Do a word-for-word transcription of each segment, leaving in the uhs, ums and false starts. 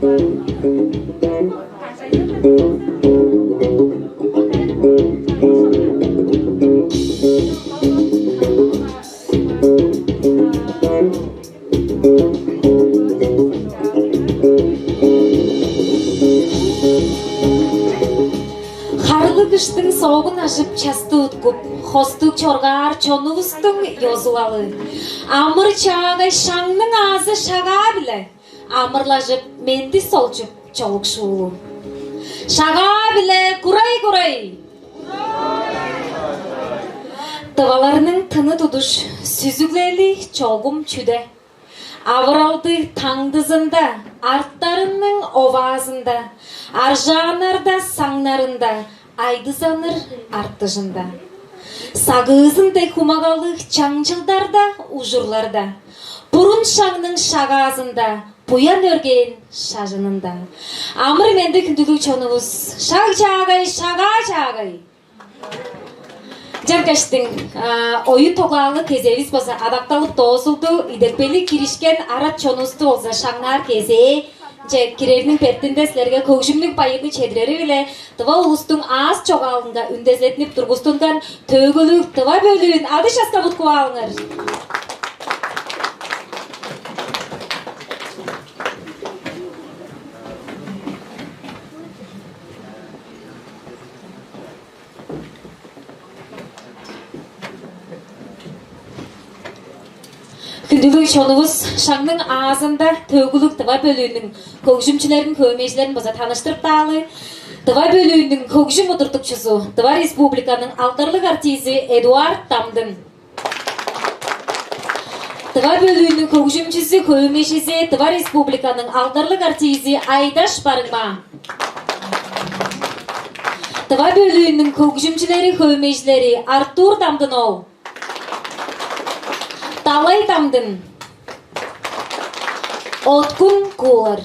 Харлыг кыштың соогун ажып, часты уткуп, хостуг чоргаар чонувустуң ёзулалы. Амыр-чаагай шаңның аазы Шагаа-биле амырлажып, менди солчуп, чолукшуулу. Шагаа-биле курай-курай! Тываларның тыны тудуш, сүзүглели чогум чүде. Авыралды таңдызында, арттарының оваазында, аржааннарда, саңнарында, айдызаныр артыжында. Сагыызын дег хумагалыг чаңчылдарда, ужурларда, бурун шаңның шагаазында, буян өргээн шажынында. Амыр-менди, хүндүлүг чонувус, шаг чаагай, Шагаа чаагай! Чаркаштың оюн-тоглаалыг кезээвис база адакталып доозулду. Идепкейлиг киришкен арат чонувусту болза шаңнаар кезээ че кирерниң бертинде силерге хөгжүмнүң байырны чедирери-биле тыва улустуң аас чогаалынга үндезилеттинип тургустунган төөгүлүг тыва бөлүүн адыш аскап уткуп алыңар. Хүндүлүг чонувус, шаңның аазында төөгүлүг тыва бөлүүнүң хөгжүмчүлерин, хөөмейжилерин база таныштырып каалы. Тыва бөлүүнүң хөгжүм удуртукчузу Тыва Республиканың алдарлыг артизи Эдуард Дамдын. Тыва бөлүүнүң хөгжүмчүзү, хөөмейжизи Тыва Республиканың алдарлыг артизи Айдаш Барыгма. Тыва бөлүүнүң хөгжүмчүлери, хөөмейжилери Артур Дамдын-оол, Далай Дамдын, Откун Куулар.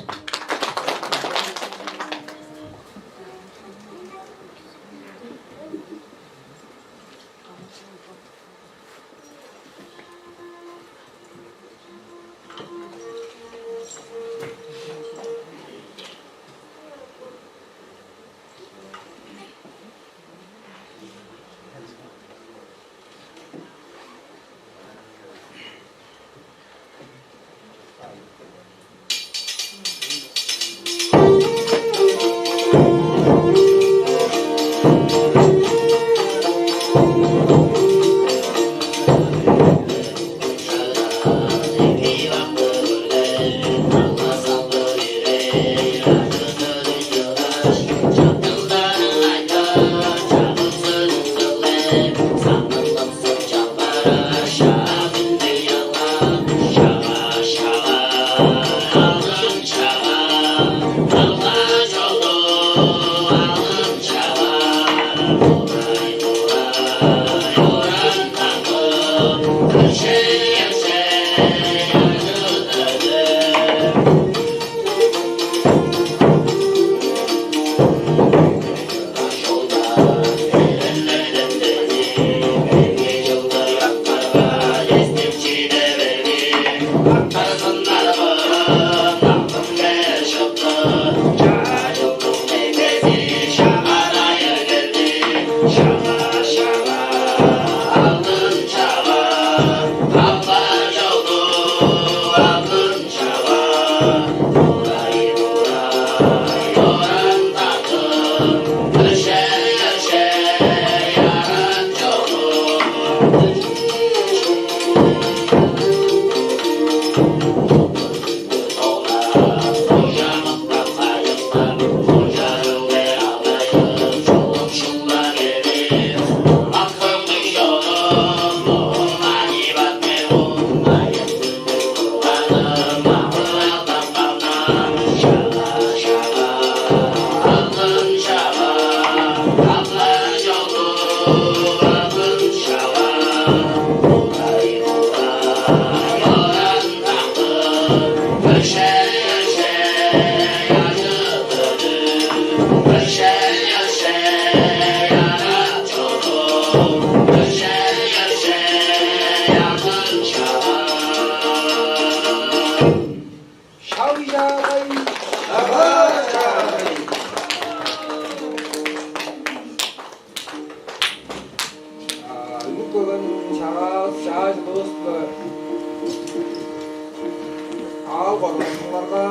Аал-коруктугларга,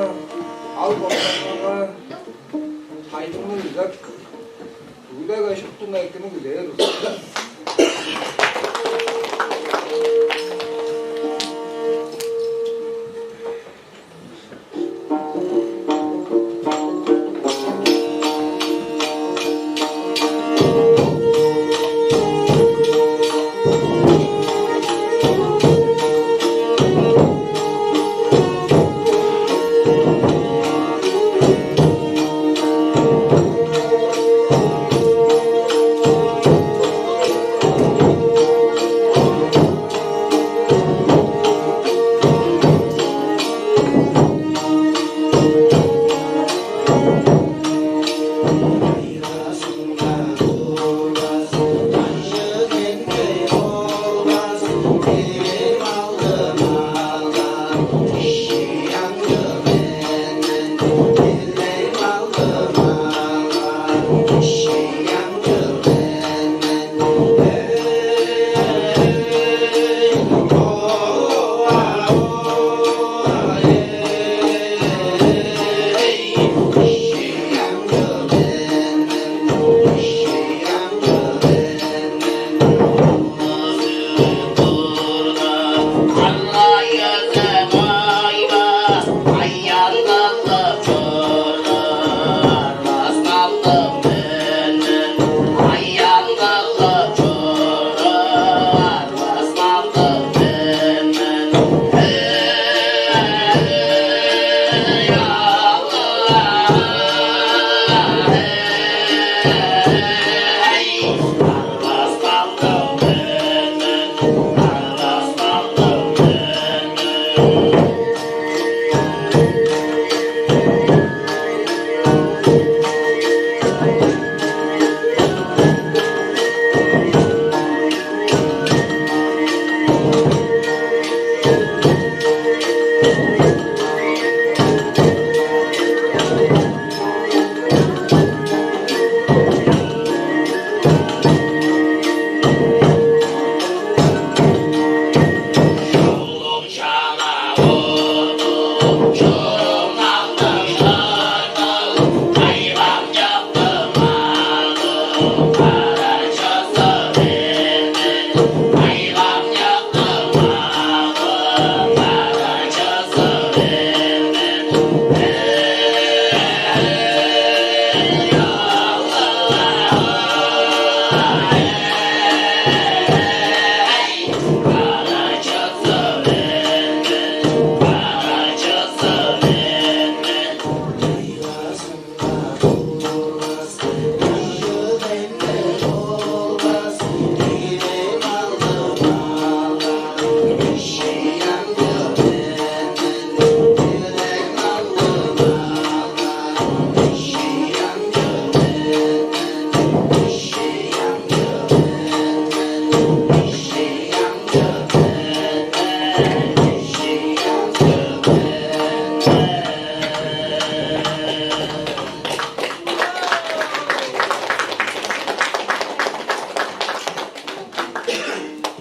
аал-коруктугларга, тайылбырлыг үзек, бүгүдеге шуптуну экини күзээр улус.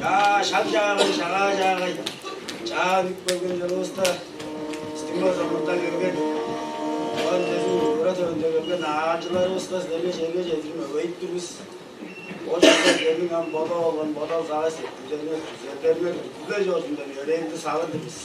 Чаа, шаг чаагай, шагаа чаагай, чаа үнүп келген чонувуста, бистиң бо чонувустан келген, Тыва үндезин культура төвүнде келген аалчыларывыска силерге черге чедирип мөгейип тур бис. Ол чокта силерниң ам бодап алган бодал-сагыш сеткилдериңер, күзелдериңер бүдүрүлей чорзун деп йөрээвисти салыр-дыр бис.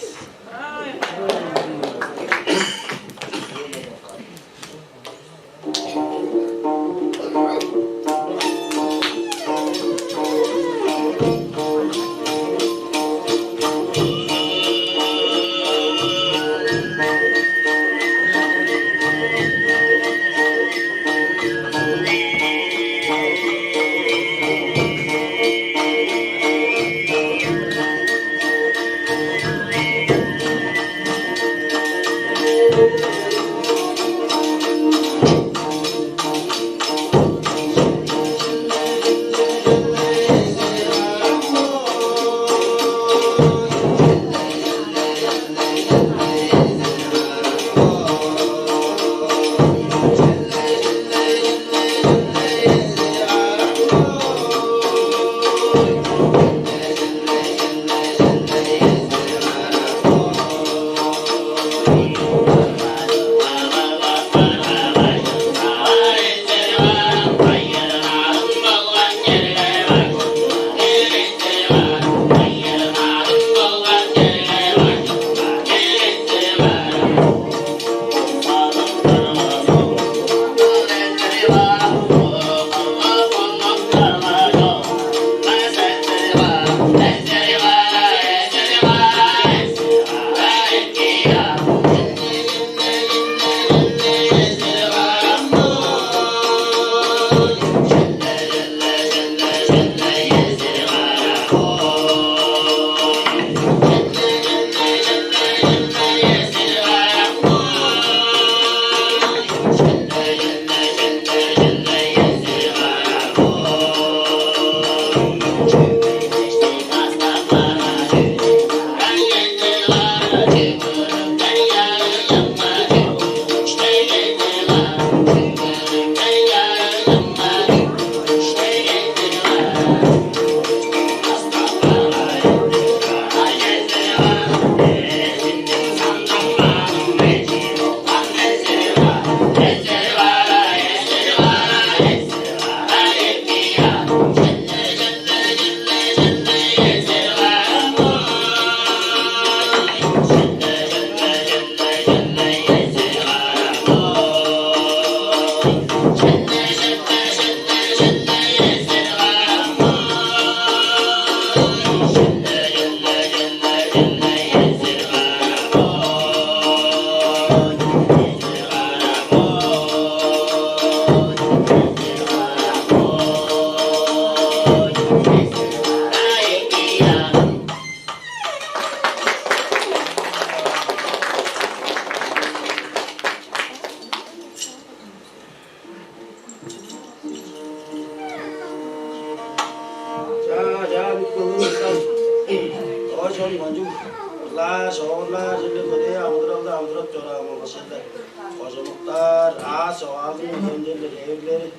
Кожумуктар, аас чогаалдың ынчалдыр эвирлери,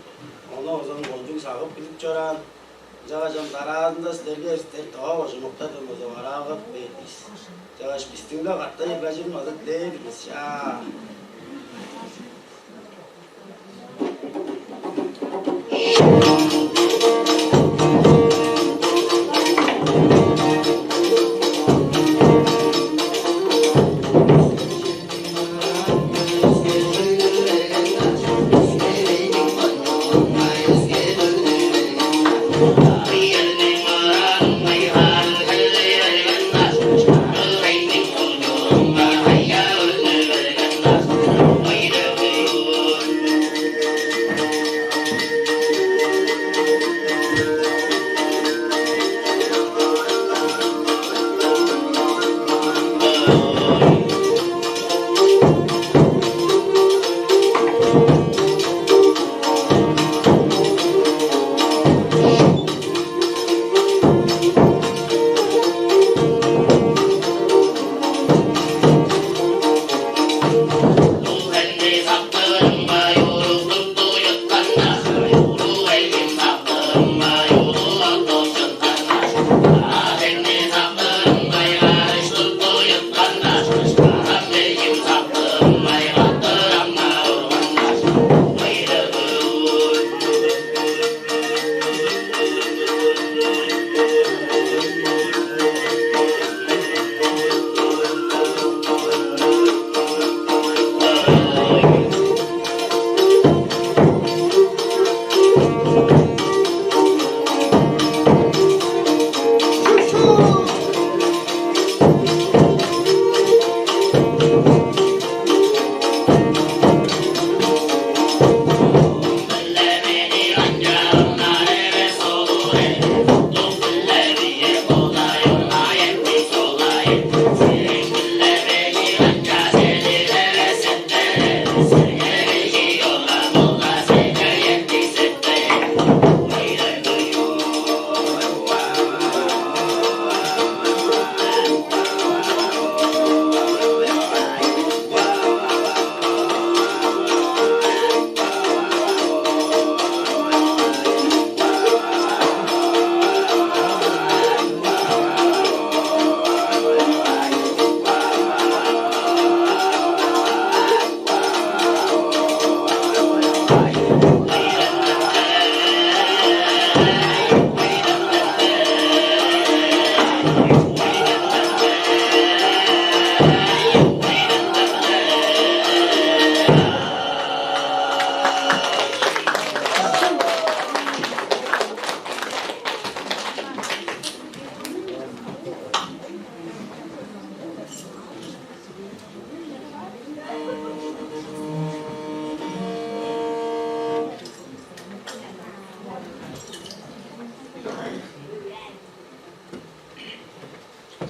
ону озан кончуг сагып билип чораан. Ынчангаш ам дараазында силерге силер тыва кожумуктардан база бараалгап бээр бис. Ынчангаш бистиң-даа каттай ырлажырын база дилээр бис. Чаа.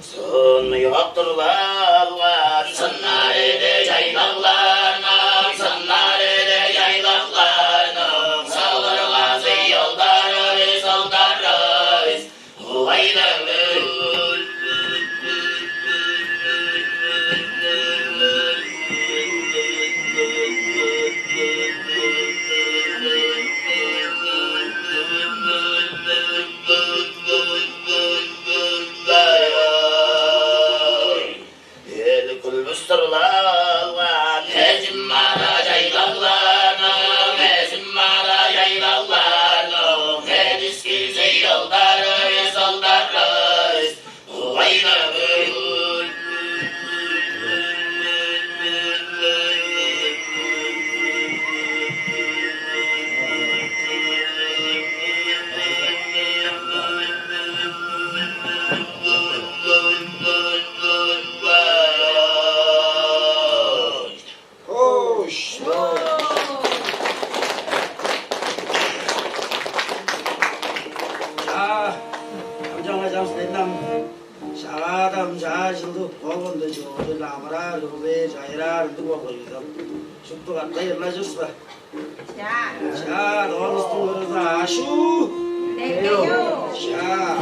Сын уяп турлалган, сыннар эде чайлагларның, сыннар эде чайлагларның, сывыргазы йылдарывыс, ылдарывыс. Эл күлбүс турлалган, эзим-ара чайлагларның, эзим-ара чайлагларның, эдиски сыйылдары, сылдары, угайнагы. Хош! Чаа, ынчангаш ам силерни ам шагаадам чаа чылдыг болган-даа чоожул амыраар, хөвээр, чайыраар ындыг болгай бис ам. Шупту катай ырлажыр бис бе? Чаа. Чаа, доонувустуң ырызы ашуу. Чаа.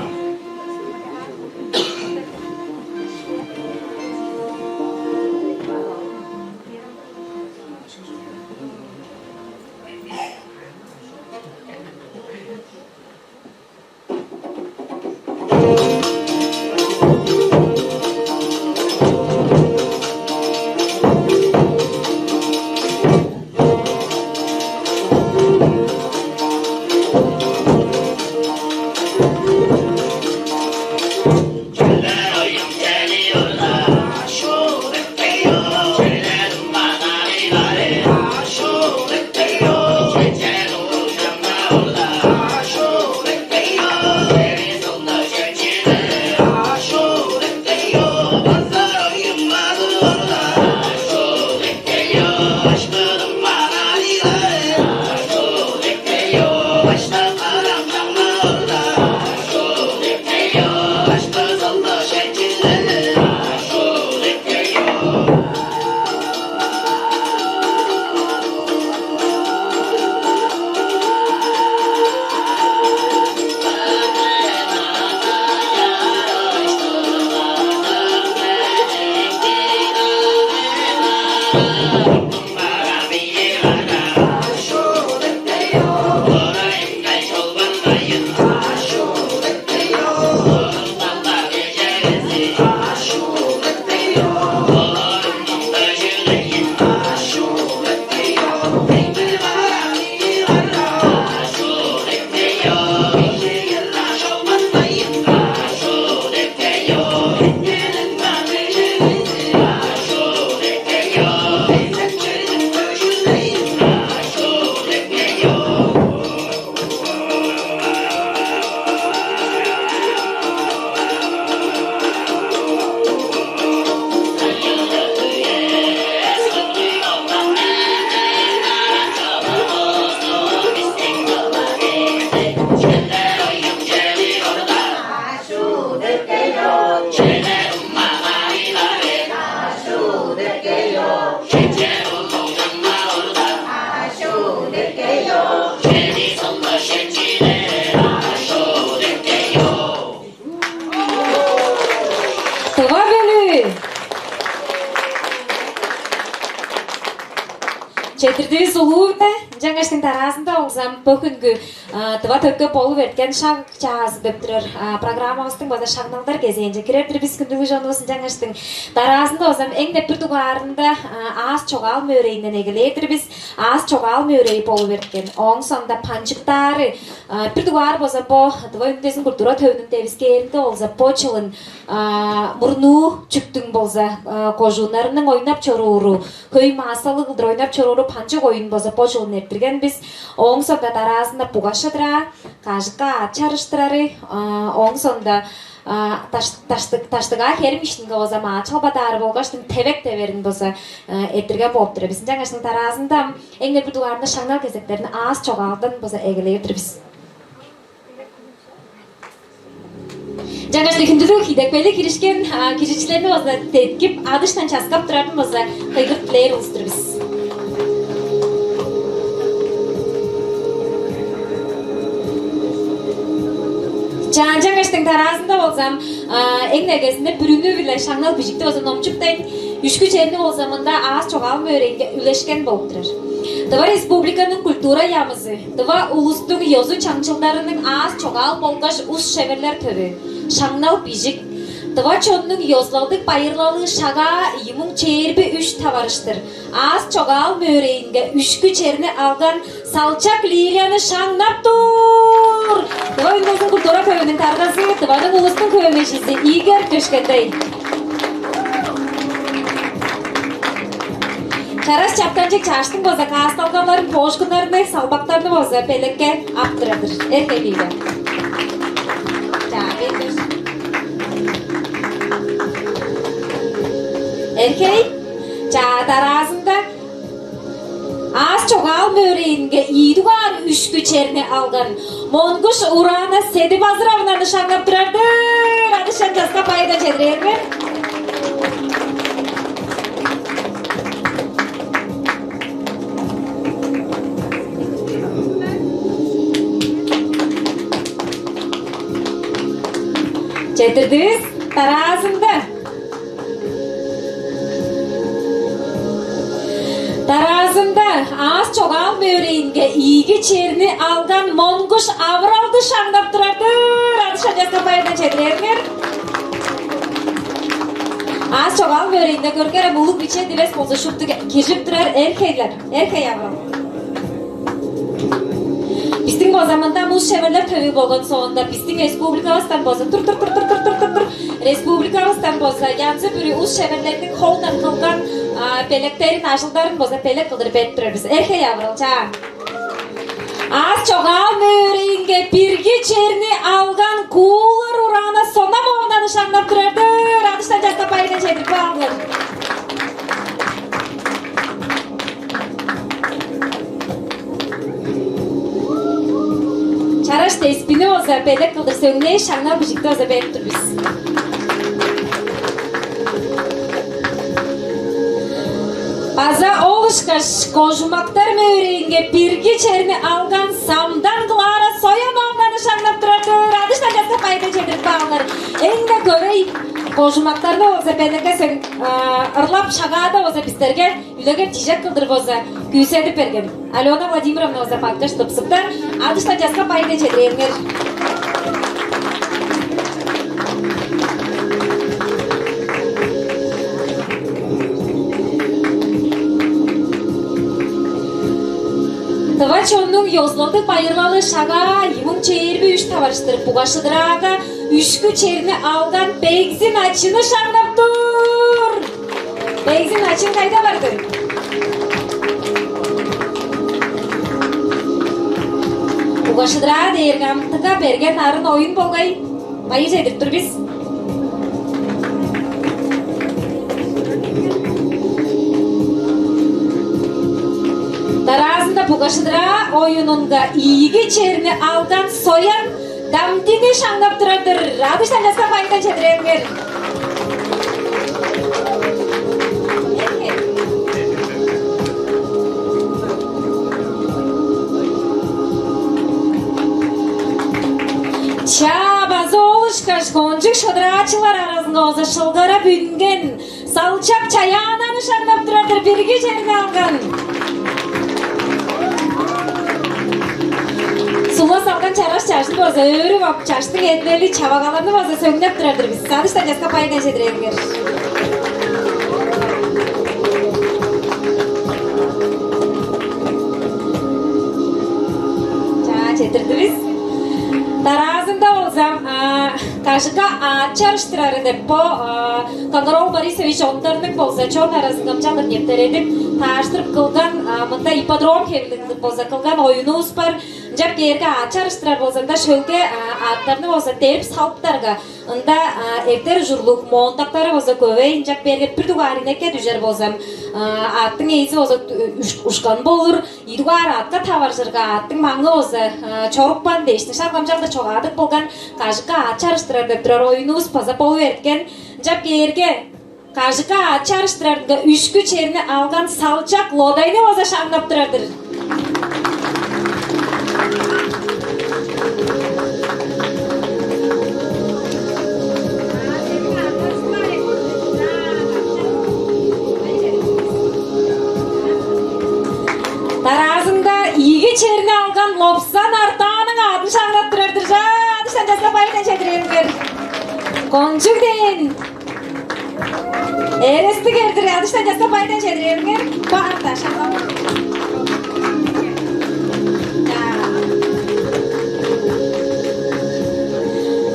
Тыва бөлүү! Четтирдивис улуу-биле. Ынчангаштың дараазында болза бо хүнгү, а, «Тыва төкке болуп эрткен шаг чаазы» деп турар, а, программавыстың база шаңналдар кезээнче кирер-дир бис, хүндүлүг чонувус. Ынчангаштың дараазында болза эң-не бир дугаарында, а, аас чогаал мөөрейинден эгелээр-дир бис. Аас чогаал мөөрейи болуп эрткен. Ооң соонда панчыктаары, а, бир дугаар болза бо Тыва үнү безин культура төвүнүң девискээринге болза бо чылын, а, мурнуу чүктүң болза, а, кожууннарының ойнап чорууру, хөй массалыг кылдыр ойнап чорууру панчык оюн болза бо чылын эрттирген бис. Ооң соонда дараазында буга шыдыраа, кажыкка аът чарыштырары, а, ооң соонда, а, даш-, даштыг, даштыгаа херим иштинге болза маачал бадаары болгаштың тевек теверин болза, а, эрттирген болуп турар бис. Ынчангаштың дараазында эң-не бир дугаарында шаңнал кезектерин аас чогаалдан база эгелээр-дир бис. Ынчангаш хүндүлүг идепкейлиг киришкен, а, киржикчилерни база деткип, адыштан часкап турарын база кыйгырт дилээр улус-тур бис. Чаа, ынчангаштың дараазында болза, а, эң негезинде бүрүнү-биле шаңнал бижикти база номчуптайн, үшкү черни болза мында аас чогаал мөөрейинге үлешкен болуп турар. Тыва Республиканың культура яамызы, тыва улустуң ёзу-чаңчылдарының аас чогаал болгаш ус-шеверлер төвү, шаңнал бижик, тыва чоннуң ёзулалдыг байырлалы Шагаа ийи муң чээрби үш таварыштыр аас чогаал мөөрейинге үшкү черни алган Салчак Лилияны шаңнап тур! Тыва үнү безин культура хөвүнүң таргазы, Тываның улустуң хөөмейжизи Игорь Көшкендай. Чараш чаптанчыг чаштың база каасталгаларын, поошкуннарны, салбактарны база белекке ап турар-дыр. Эрхей, Лилия. Чаа, бээр-дир. Эрхей. Чаа, дараазында аас чогаал мөөрейинге ийи дугаар үшкү черни алган Монгуш Урана Седи-Базыровнаны шаңнап турар-дыр. Адыштан часкап, байырдан чедирээр мен. Четтирдивис. Дараазында Дараазында аас чогаал мөөрейинге ийиги черни алган Монгуш Авыралды шаңнап турар-дыр. Адыштан часкап, байырдан чедирээр мен. Аас чогаал мөөрейинге, көрүңерем, улуг-биче дивес болза шупту киржип турар. Эрхейлер, эрхей, Авырал. Бистиң база мында ус-шеверлер төвү болган соонда, бистиң республикавыстан база тур, тур, тур, тур. Республикавыстан база янзы-бүрү ус-шеверлерниң холдан кылган, а, белектерин, ажылдарын база белек кылдыр берип турар бис. Эрхей, Авырал, чаа. Аас чогаал мөөрейинге бирги черни алган Куулар Урана Сонамовнаны шаңнап турар-дыр. Адыштан часкап, байырдан чедирип каалыңар. Чараш деспини база белек кылдыр сөңнээш, шаңнал бижикти база берип тур бис. База ол ышкаш кожумактар мөөрейинге бирги черни алган Самдан Клара Сояновнаны шаңнап турар-дыр. Адыштан часкап, байырдан чедирип каалыңар. Эң-не көвей Кожумактарны болза белекке сөң ырлап шагаада болза бистерге үлегер чижек кылдыр болза күүседип берген. Алена Владимировна болза баккаш тыпсыптар. Адыштан часка пайда чедирээңер. Тыва чоннуң ёзулалдыг байырлалы шагаа ийи муң чээрби үш таварыштыр бугашыдыраага үшкү черни алган Бегзин ачыны шаңнап тур. Бегзин ачын кайда барды? Бугашыдыраа дээрге амтыга берген арын оюн болгай. Байы чедирип тур бис. Дараазында бугашыдыраа оюнунга ийиги черни алган Соян Дамдини шаңнап турар-дыр. Адыштан часка байындан чедирээңер. Чаа база ол ышкаш кончуг шыдыраачылар аразынга оза шылгарап үнген Салчак Чаяананы шаңнап турар-дыр, бирги черни алган. Сула салган чараш чажын база өөрүп ап, чаштың эдилели чавагаланы база сөңнеп турар-дыр бис. Садыштан часка пайдан чедирээңер. Чаа четтирдивис. Дараазында болзам, а, Кажыка аът чарыштырары деп бо Каңгар-оол Борисович ондарның болза чон аразынга чалыр нептередип, тааштырып кылган мында ипподром хевилиг болза кылган оюнувус бар. Ынчап кээрге аът чарыштырар болза ында шөлге аъттарны болза дерип салыптарга, ында эртер ужурлуг моонтактары болза көвей. Ынчап кээрге бир дугаар инекке дүжер болзам, аъттың ээзи болза ушкан болур. Ийи дугаар аътка таваржырга аъттың маңы болза чорупкан дээштиң шак ынчалдыр чогаадып кылган. Кажыка аът чарыштырар деп турар оюнувус база болуп эрткен. Ынчап кээрге, кажыка аът чарыштырарынга үшкү черни алган Салчак Лодайны база шаңнап турар-дыр. Дараазында ийиги черни алган Лопсан Артааның аъдын шаңнап турар-дыр. Чаа, адыштан часка байдан чедирээңер. Кончуг дээн. Эрестиг эрдир, адыштан часка байдан чедирээңер. Баарда шаңнап. Чаа.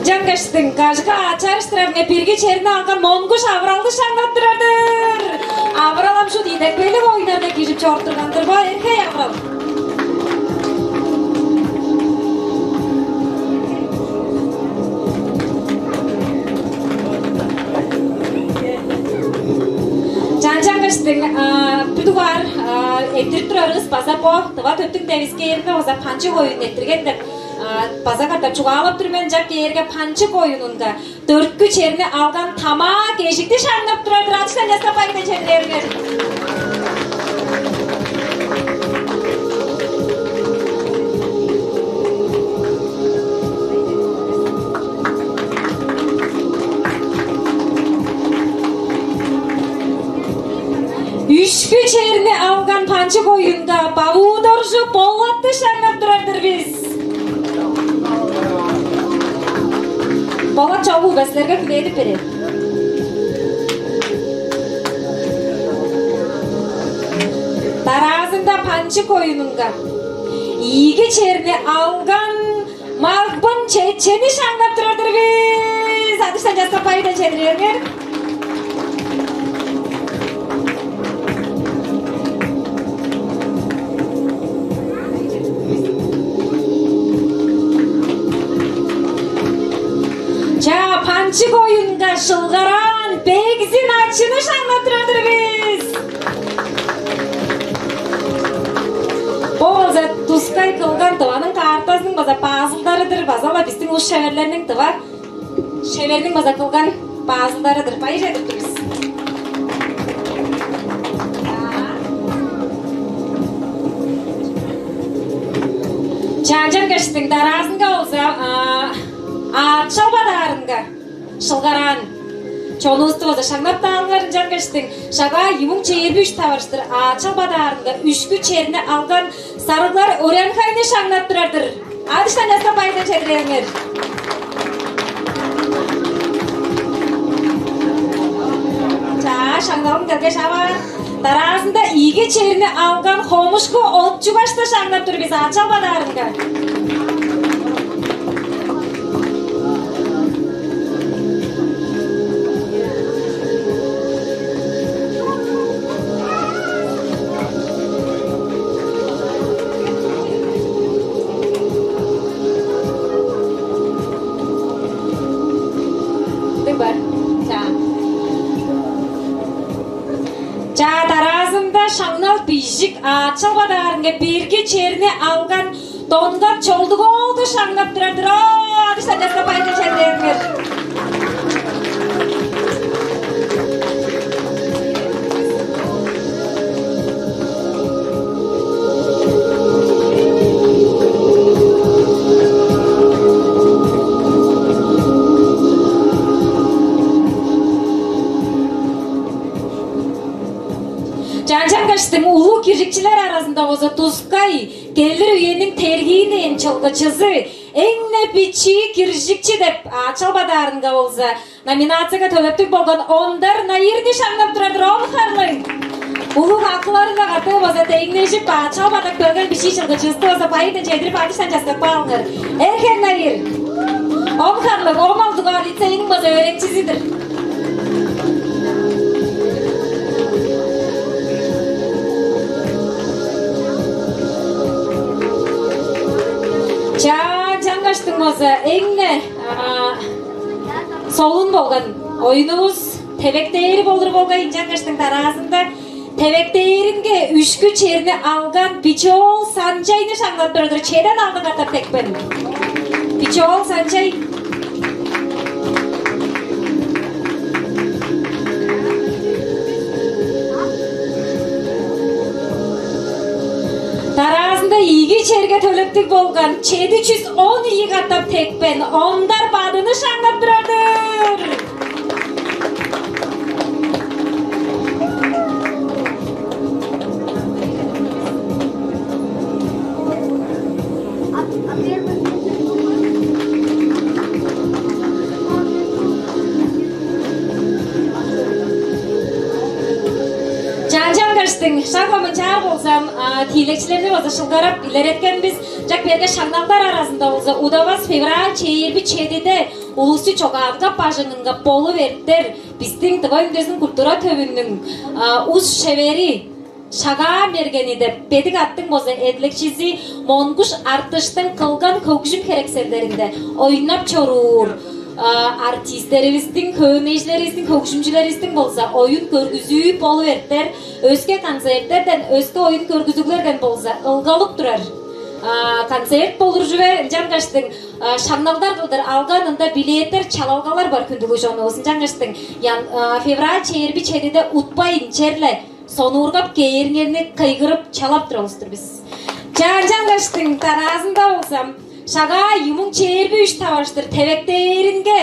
Чаңгыштың кажыка аът чарыштырарынга бирги черни алган Монгуш Авыралды шаңнап турар-дыр. Авырал ам шуут идепкейлиг оюннарга киржип чоруп турган-дыр бо, эрхей Авырал. Чаа, чаңгыштың бир дугаар эрттирип турарывыс база бо Тыва төптүң девискээринге база панчык оюн эрттирген деп база катап чугаалап тур мен. Ынчап кээрге панчык оюнунга дөрткү черни алган Тамаа Кежикти шаңнап турар-дыр. Адыштан часка байдан чедирээңер. Үшкү черни алган панчык оюнга Бавуу Доржу Болатты шаңнап турар-дыр бис. Болат чогул бе, силерге хүлээдип берем. Дараазында панчык оюнунга ийиги черни алган Магбын Чечени шаңнап турар-дыр бис. Адыштан часка байдан чедирээңер. Чаа, панчык оюнга шылгараан Бегзин Ачыны шаңнап турар-дыр бис. Бо болза тускай кылган Тываның картазының база баазылдары-дыр, база-ла бистиң улус-шеверлерниң, тыва шеверниң база кылган баазылдары-дыр. Байыр чедирип тур бис. Чаа, чаңгыштың дараазынга болза аът шалбадаарынга шылгараан Чонувусту база шаңнап-даа алыңар, ынчангаштың Шагаа ийи муң чээрби үш таварыштыр аачал бадаарынга үшкү черни алган Сарыглар Урянхайны шаңнап турар-дыр. Адыштан часкап, байырдан чедирээңер. Чаа, шаңналын келгеш, ап аар. Дараазында ийиги черни алган Хомушку Отчугашты шаңнап тур бис аачал бадаарынга. Дыба. Чаа. Чаа, дараазында шаңнал бижик аачал бадаарынга бирги черни алган Донгак Чолдуг-оолду шаңнап турар-дыр. О, адыштан часкап, байырдан чедирээңер. Чаа, ынчангаштың улуг киржикчилер аразында болза тускай келир үениң тергиин дээн чылгычызы, эң-не бичии киржикчи деп аачал бадаарынга болза номинацияга төлептиг болган Ондар Найырны шаңнап турар-дыр, он харлыг. Улуг акыларынга катыы болза деңнежип, аачал бадап келген бичии чылгычывысты болза байырдан чедирип, адыштан часкап каалыңар. Эрхен Найыр. Он харлыг, он алды дугаар лицейниң болза өөреникчизи-дир. Чаа, ынчангаштың болза эң-не, а, солун болган оюнувус тевектээри болур болгай, ынчангаштың дараазында тевектээринге үшкү черни алган Биче-оол Санчайны шаңнап турар-дыр, чеден алды катап тепкен. Биче-оол Санчай. Дараазында ийиги черге төлептиг болган чеди чүс он ийи катап тепкен Ондар Бадыны шаңнап турар-дыр. Чаа, ынчангаштың шак-ла мынчаар болза, а, тиилекчилерни база шылгарап илереткен бис. Чак берге шаңналдар аразында болза, удавас февраль чээрби чедиде улусту чогаадып, бажыңынга болуп эртер бистиң Тыва үндезин культура төвүнүң, а, ус-шевери, Шагаа мергени деп бедик аттың болза эдилекчизи Монгуш Артыштың кылган хөгжүм херекселдеринде ойнап чоруур, а, артистеривистиң, хөөмейжилеривистиң, хөгжүмчүлеривистиң болза оюн-көргүзүү болуп эртер, өске концерттерден, өске оюн-көргүзүглерден болза ылгалып турар, а, концерт болур чүве, ынчангаштың, а, шаңналдар кылдыр алган ында билеттер, чалалгалар бар, хүндүлүг чонувус, ынчангаштың ян-, а, февраль чээрби чедиде утпайн черле сонуургап кээриңерни кыйгырып, чалап турар улус-тур бис. Чаа, ынчангаштың дараазында болза, Шагаа ийи муң чээрби үш таварыштыр тевектээринге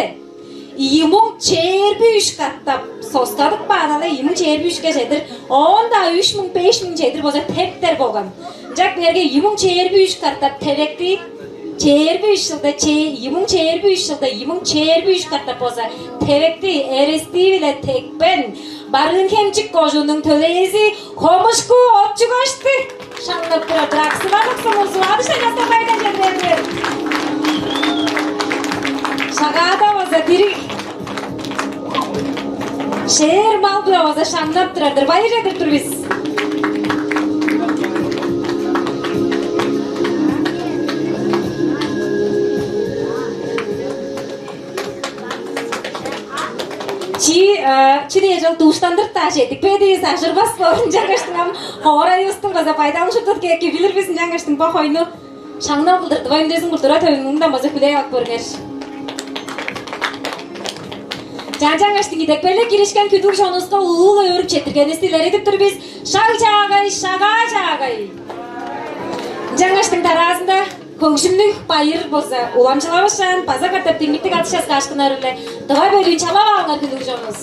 ийи муң чээрби үш катап соксадып каан, але, ийи муң чээрби үшке чедир, оон-даа үш муң, беш муң чедир болза тептер болган. Ынчап кээрге ийи муң чээрби үш катап тевекти, чээрби үш чылда, че-, ийи муң чээрби үш чылда ийи муң чээрби үш катап болза тевекти эрестии-биле тепкен Барыын-Хемчик кожууннуң төлээзи Хомушку Отчугашты шаңнап турар-дыр. Аксынарлыг сумузу, адыштан часкап, байырдан чедирээңер. Шагаада болза дириг шээр мал-биле база шаңнап турар-дыр. Байыр чедирип тур бис. Чи, э, чү дээш, ол дууштандырып-даа четтикпедивис, ажырбас боор, ынчангаштың ам хоорайывыстың база байдалын шупту кээки билир бис, ынчангаштың бо хойну шаңнал кылдыр Тыва үндезин культура төвүнүң мурнундан база хүлээп ап көрүңер. Чаа, ынчангаштың идепкейлиг киришкен хүндүлүг чонувуска улуу-биле өөрүп четтиргенивисти илередип тур бис. Шаг чаагай, Шагаа чаагай. Ынчангаштың дараазында Хөгжүмнүг байыр болза уламчылавышаан, база катап диңмиттиг алышаска ашкыннар-биле дывай бөлүүн чалап алыңар, хүндүлүг чонувус.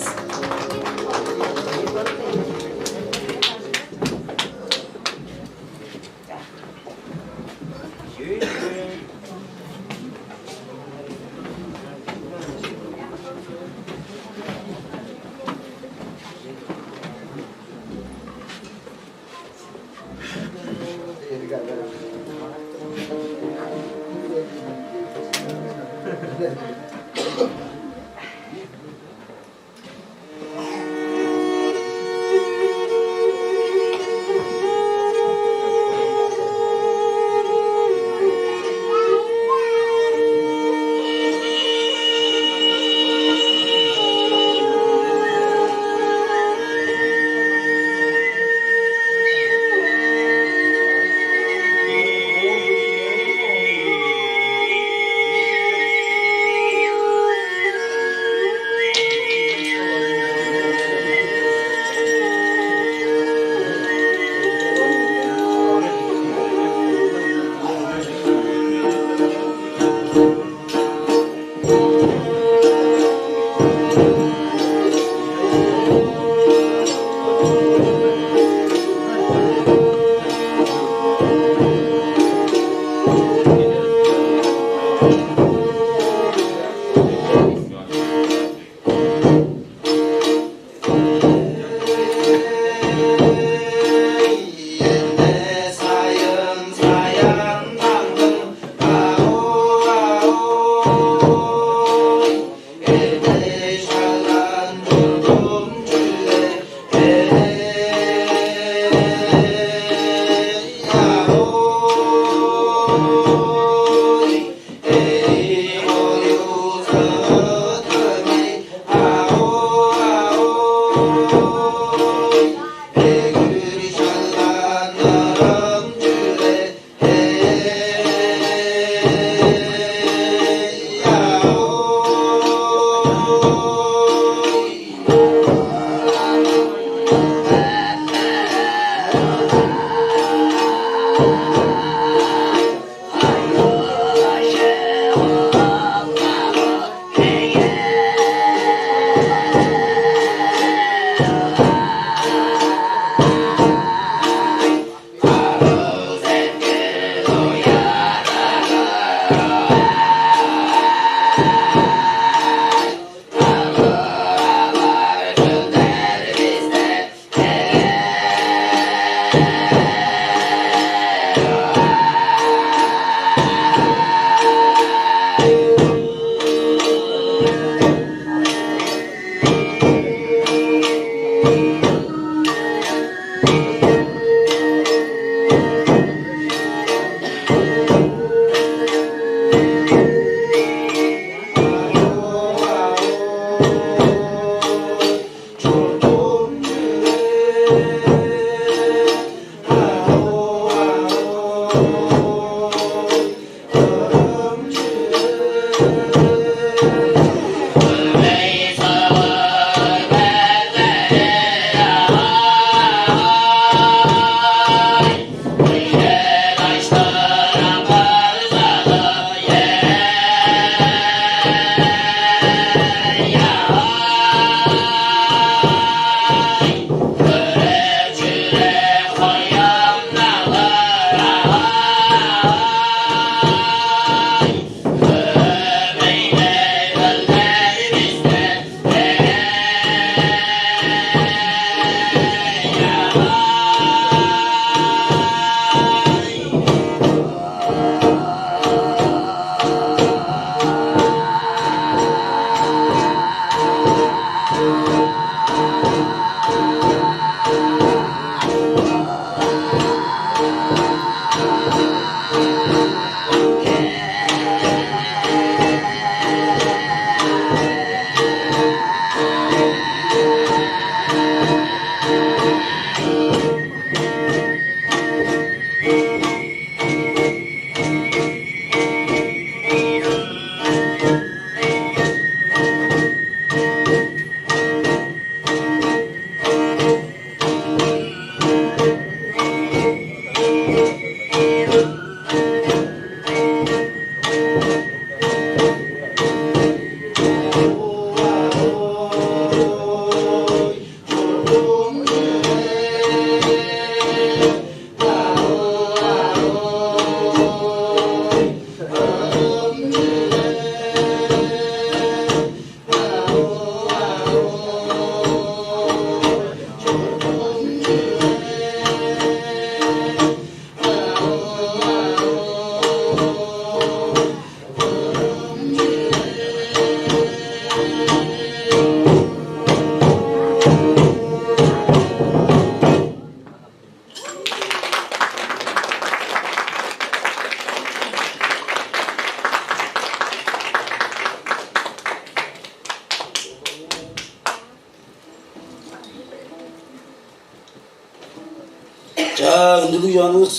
Чаа, хүндүлүг чонувус,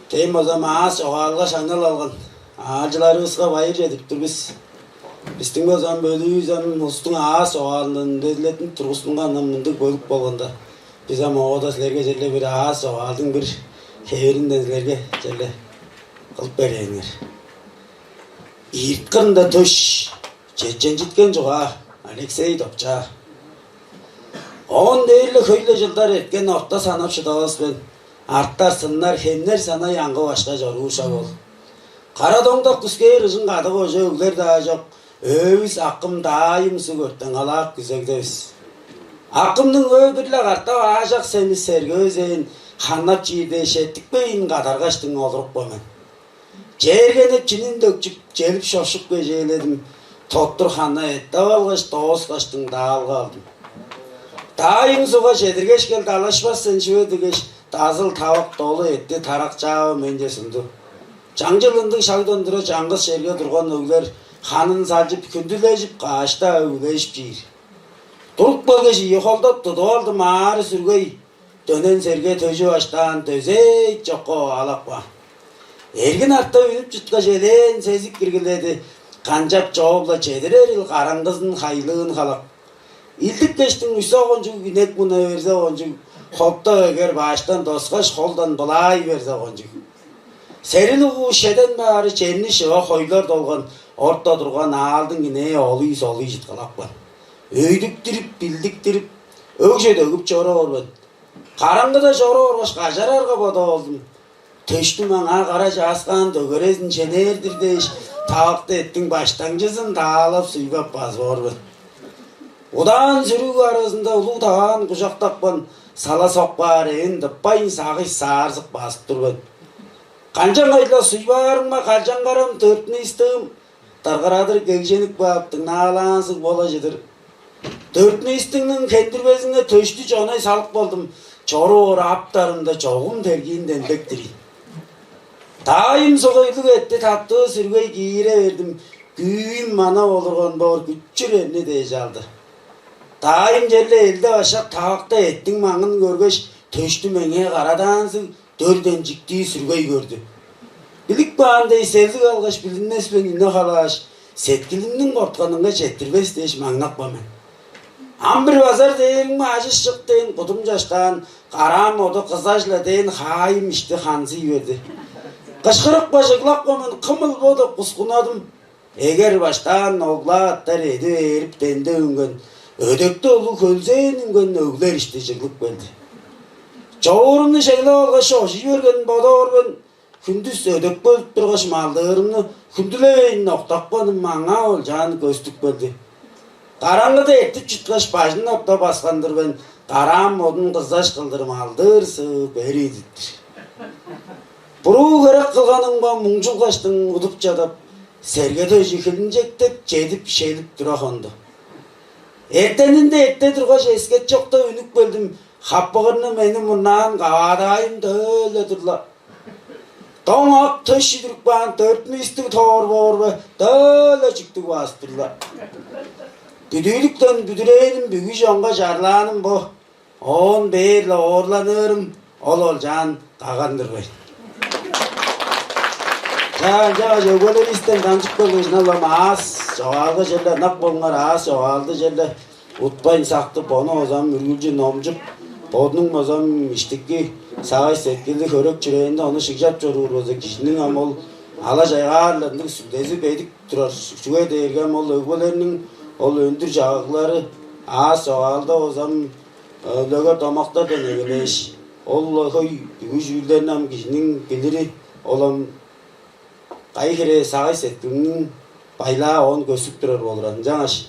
тем база аас чогаалга шаңнал алган аалчыларывыска байыр чедирип тур бис. Бистиң база бөлүүвүс ам улустуң аас чогаалындан үндезилеттинип тургустунган ам мындыг бөлүк болганда, бис ам оода силерге черле бир аас чогаалдың бир хевиринден силерге черле кылып берээңер. Ийирт кырында төш, чеченчиткен чугаа, Алексей Допчаа. Оон дээрле хөй-ле чылдар эрткен орта санап шыдавас мен. Артар сыннар, хемнер санай аңгы башка чоруур шак ол. Кара доңдак күскээр ыжың кадыг ожа өглер-даа чок, өөвүс акым даайым суг өрттен алаак күзегдевис. Акымның өө бир-ле картап аажак семис сергевезээн ханнап чиир дээш эттикпейн кадаргаштың олурупкан мен. Чээргенип, чинин дөкчүп, челип-шопшуп кежээледим. Тоттур ханна эттеп алгаш, дооскаштың даалга алдым. Даайың суга чедиргешкел далашпас сен чүве дигеш, дазыл тавак долу этти тарак чаавы менче сунду. Чаңчыл ындыг шагдан тура чаңгыс черге турган өглер ханын салчып, хүндүлежип, каашта өгүлежип чиир. Туруп келгеш, ийи холдап тудуп алдым аары сүргей, дөнен серге төжү баштаан дөзей чокко алапка. Эргин артта үнүп чыткаш, элээн сезик киргиледи, канчап чоогла чедирерил караңгызын хайлыын халак. Илдик кештиң үсе кончуг, инек муна берзе кончуг, хопта эгер баштан доскаш холдан былаай берзе кончуг. Серил угуу шеден баары черни шыва хойлар долган, орта турган аалдың инээ олуй-солуй чыткылапкан. Өйдүктүрүп, билдиктирип, өгже дөгүп чоруур мен. Караңгыда чоруур болгаш кажарарга бодап алдым. Төштү маңаа кара чааскаан дөгерезин ченээр-дир дээш, тавакты эттиң баштаңчызын таалап, суйбап базып ор мен. Удаан сүрүг аразында улуг таваан кужактапкан, сала сокпаар ээн дыппайн сагыш саарзып базып тур мен. Канчан кайла суйбаарымга, калчаңгарам төрүттүнү истиим, дыргырадыр кегженип каап, дыңнаалаанзыг бола чыдыр. Төрүттүнү истиңниң хендирбезинге төштү чонай салып болдум, чоруур аптарымда чогум тергиин демдектир ийин. Даайым сугуйлуг этти таптыы сүргей киире бердим, күүм манап олурган боор күчүр эрни дээш алды. Даайым черле элде башак тавакта эттиң маңын көргеш, төштү меңээ карадаанзыг дөрден чиктии сүргей көрдү. Билип каан дээш, селдиг алгаш, билинмес мен үне халааш, сеткилимниң кортканынга четтирбес дээш маңнапкан мен. Ам бир базар дээримге ажыш чык дээн кудум чаштаан, караам оду кызажыла дээн хаайым ишти ханзый берди. Кышкырыпкаш ыглапкан мен, кымыл бо деп кускунадым. Эгер баштаан оглааттар эди ээрип денде үнген, өдекте улуг хөлзээн үнген өглер ишти чыглып келди. Човурумну шеглеп алгаш, ожуй берген бодоор мен, хүндүс өдек бөлүп тургаш, малдыырымны хүндүлевейн октапканым маңаа олчаан көстүп келди. Караңгыда эртип чыткаш, бажын октап баскан-дыр мен, караам одун кызаш кылдыр малдыыр сыып, эр идиптир. Буруу херек кылганым ба, муңчулгаштың удуп чадап, сергеде өжү хилинчектеп, чедип, шелип тура хонду. Эртенинде эрте тургаш, эскет чокта үнүп келдим, хаппыгырны мени мурнаан каваадаайым дөөле турла. Доң ак төш чидирип каан төрүттүнү истиг тоор боор бе, дөөле чүктүг баастырла. Бүдүүлүктен бүдүрээним, бүгү чонга чарлааным бо. Оон бээр-ле оорланыырым ол олчаан каган-дыр бе? Чаа, ынчангаш өгбелеривистен дамчып келгеш, ынал ам аас чогаалга черле ынак болуңар, аас чогаалды черле утпайн сактып, ону базам үргүлчү номчуп, бодунуң базам иштики сагыш-сеткили, хөрек-чүрээнде ону шыгжап чоруур болза, кижиниң ам ол ала-чайгаарларның сүлдези бедик турар. Чүге дээрге ам ол өгбелерниң ол өндүр чагыглары аас чогаалда базам өлегер домактардан эгелээш, ол-ла хөй бүгү чүүлдерни ам кижиниң билири, ол ам кайы хире сагыш-сеткилиниң байлаа оон көстүп турар болур. Ынчангаш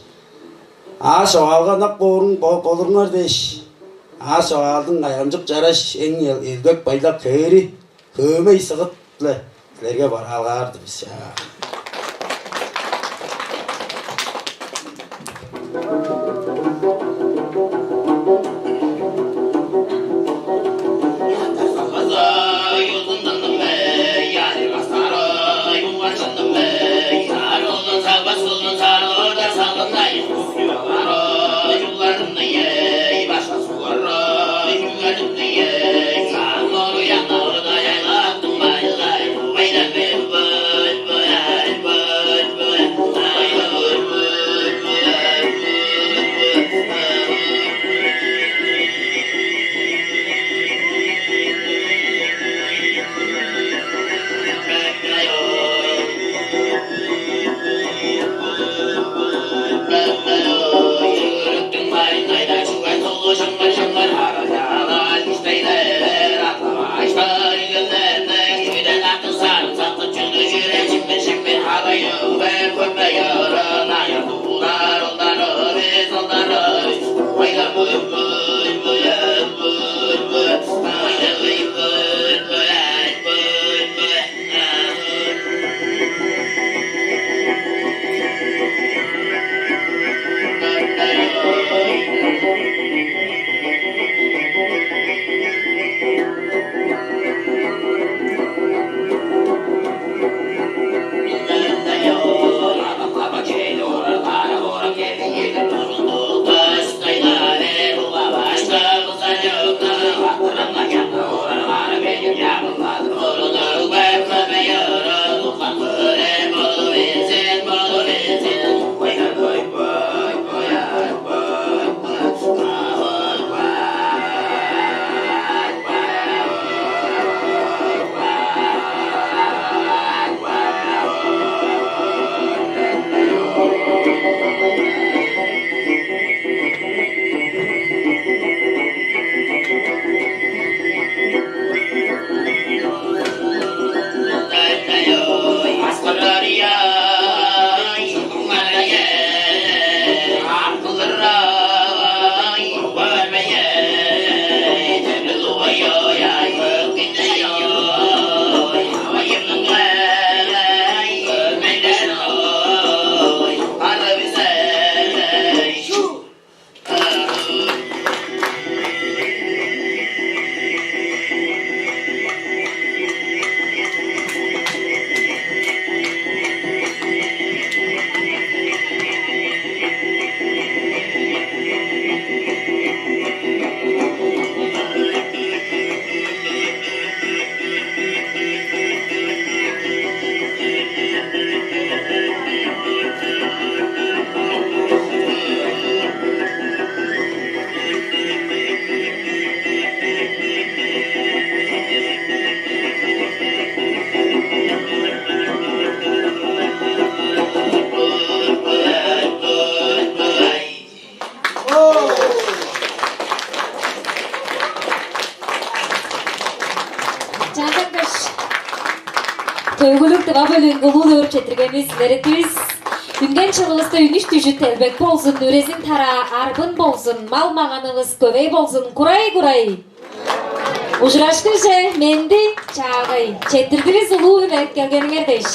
аас чогаалга ынак бооруң бо-, болуруңар дээш, аас чогаалдың кайгамчык чараш эң эл-, элбек байлак хээри хөөмей сыгыт-биле силерге бараалгаар-дыр бис, чаа. Чаңгаш төгүлүг дыва бөлүүн улуу өөрүп четтиргенивис илеретивис. Үнген чылывыста үнүш дүжүт элбек болзун, үрезин тараа арбын болзун, мал маганывыс көвей болзун, курай-курай. Ужурашкыже менди чаагай четтирдивис улуу үнек келгениңер дээш.